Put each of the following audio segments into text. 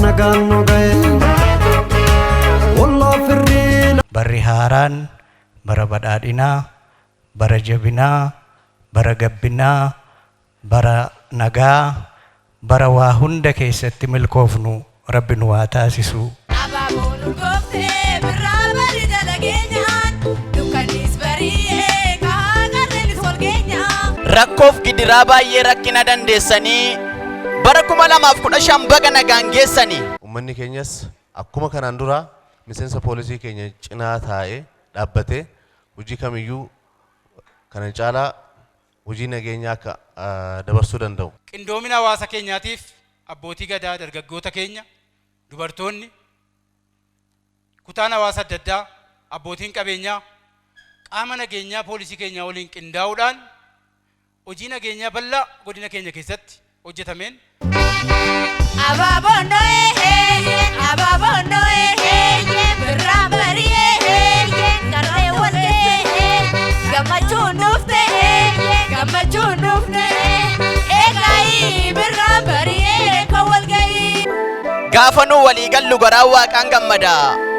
Nagaan nu ga'e. Ollaa firrii. Barri haaraan bara badhaadhinaa, bara jabinaa, bara gabbinaa, bara nagaa, bara waa hunda keessatti milkoofnu Rabbi nu haa taasisu. Abaaboon urgooftee birraa barii jala geenyaan dukkannis bari'ee kahaa qarreenis wal geenyaan. Rakkoof gidiraa baay'ee rakkina dandeessanii bara 2015 baga nagaan geessanii. Uummanni keenyas akkuma kanaan dura miseensa poolisii keenya cinaa taa'ee dhaabbatee hojii kamiyyuu kana caalaa hojii nageenyaa akka dabarsuu danda'u. Qindoomina hawaasa keenyaatiif abbootii gadaa, dargaggoota keenya, dubartoonni, kutaan hawaasa adda addaa, abbootiin qabeenyaa qaama nageenyaa poolisii keenyaa waliin qindaa'uudhaan hojii nageenyaa bal'aa godina keenya keessatti hojjetameen Abaaboon dho'ee abaaboon dho'ee birraan bari'ee qarree wal ga'ee gammachuun dhufte gammachuun dhufte eegaayii birraan bari'ee kan wal ga'ii. Gaafa nu walii gallu garaan waaqaan gammada.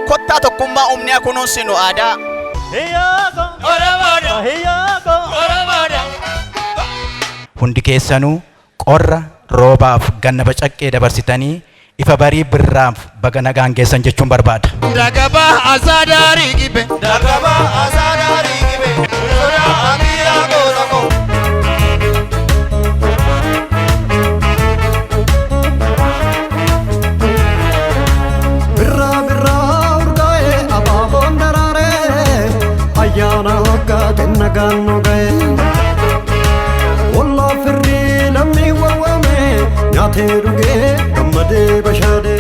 Kottaa tokkummaa uumnee kunuunsinu aadaa. Hundi keessanuu qorra roobaaf ganna bacaqqee dabarsitanii ifa barii birraaf baga nagaan geessan jechuun barbaada. Dagaba asadari gibe. Dagaba asadari gibe. Soda amira goota koo. Birraa birraa urgaa'e abaaboon daraaree ayyaana waggaatiin nagaan nu ga'e. Ollaa firrii lammii wawwame nyaatee dhugee gammadee bashaadee.